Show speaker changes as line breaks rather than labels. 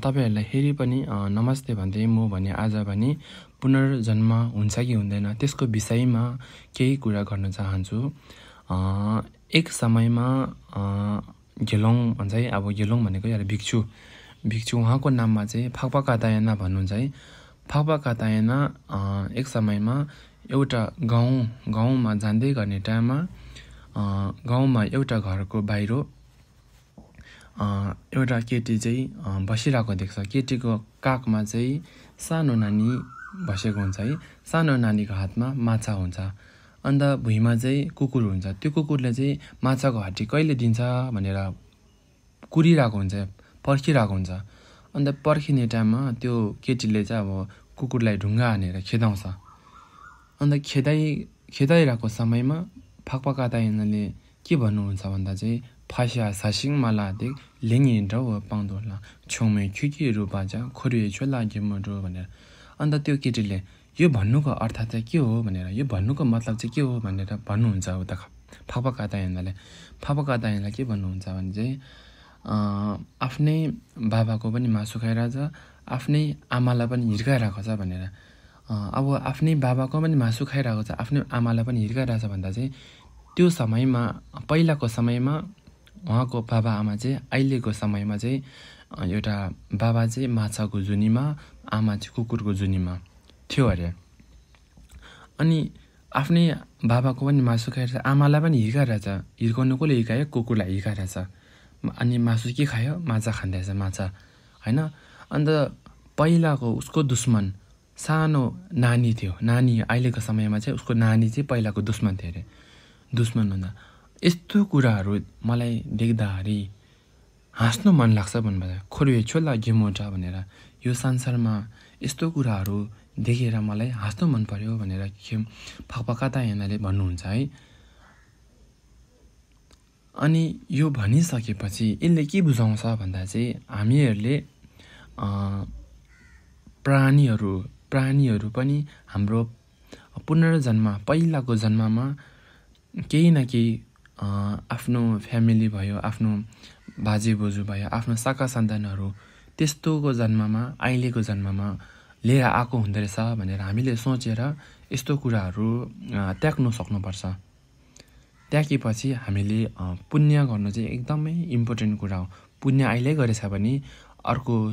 तपाईहरुलाई फेरि पनि नमस्ते भन्दै म भने आज भने पुनर्जन्म हुन्छ कि हुँदैन त्यसको विषयमा केही कुरा गर्न चाहन्छु। एक समयमा गेलोङ भन्छ है, अब गेलोङ भनेको एउटा भिक्षु उहाँको नाममा चाहिँ फाक्पा कातायाना भन्नुहुन्छ है। फाक्पा कातायाना एक समयमा एउटा गाउँमा जाँदै गर्ने टाइममा गाउँमा एउटा घरको बाहिर एउटा केटी चाहिँ बसिरहेको देख्छ। केटीको काखमा चाहिँ सानो नानी बसेको हुन्छ है। सानो नानीको हातमा माछा हुन्छ, अन्त भुइँमा चाहिँ कुकुर हुन्छ। त्यो कुकुरले चाहिँ माछाको हड्डी कहिले दिन्छ भनेर कुरिरहेको हुन्छ, पर्खिरहेको हुन्छ। अन्त पर्खिने टाइममा त्यो केटीले चाहिँ अब कुकुरलाई ढुङ्गा हानेर खेदाउँछ। अन्त खेदाइरहेको समयमा फाक्पा कातायानाले के भन्नुहुन्छ भन्दा चाहिँ फासिया सासिङ मालादेक लेङी ड्राउ पाउँदोला छेउमै खिकीहरू बाजा खोरिए छोला गेमरो भनेर। अन्त त्यो केटीले यो भन्नुको अर्थ चाहिँ के हो भनेर, यो भन्नुको मतलब चाहिँ के हो भनेर भन्नुहुन्छ उता फाक्पा कातायानाले। फाक्पा कातायानाले के भन्नुहुन्छ भने चाहिँ आफ्नै बाबाको पनि मासु खाइरहेछ, आफ्नै आमालाई पनि हिर्काइरहेको छ भनेर। अब आफ्नै बाबाको पनि मासु खाइरहेको छ, आफ्नै आमालाई पनि हिर्काइरहेछ भन्दा चाहिँ त्यो समयमा पहिलाको समयमा उहाँको बाबा आमा चाहिँ अहिलेको समयमा चाहिँ एउटा बाबा चाहिँ माछाको जुनीमा, आमा चाहिँ कुकुरको जुनीमा थियो अरे। अनि आफ्नै बाबाको पनि मासु खाइरहेछ, आमालाई पनि हिर्काइरहेछ। हिर्काउनु कसले हिर्कायो? कुकुरलाई हिर्काइरहेछ। अनि मासु के खायो? माछा खाँदैछ, माछा होइन। अन्त पहिलाको उसको दुश्मन सानो नानी थियो। नानी अहिलेको समयमा चाहिँ उसको नानी चाहिँ पहिलाको दुश्मन थियो अरे। दुश्मन भन्दा यस्तो कुराहरू मलाई देख्दाखेरि हाँस्नु मन लाग्छ भन्नुभयो। खोरिए छोला गेमोटा भनेर यो संसारमा यस्तो कुराहरू देखेर मलाई हाँस्नु मन पर्यो भनेर फाक्पा कातायानाले भन्नुहुन्छ है। अनि यो भनिसकेपछि यसले के बुझाउँछ भन्दा चाहिँ हामीहरूले प्राणीहरू पनि हाम्रो पुनर्जन्म पहिलाको जन्ममा केही न केही आफ्नो फ्यामिली भयो, आफ्नो बाजे बोजू भयो, आफ्नो शाखा सन्तानहरू त्यस्तोको जन्ममा अहिलेको जन्ममा लिएर आएको हुँदो रहेछ भनेर हामीले सोचेर यस्तो कुराहरू त्याग्नु सक्नुपर्छ। त्यागेपछि हामीले पुण्य गर्नु चाहिँ एकदमै इम्पोर्टेन्ट कुरा हो। पुण्य अहिले गरेछ भने अर्को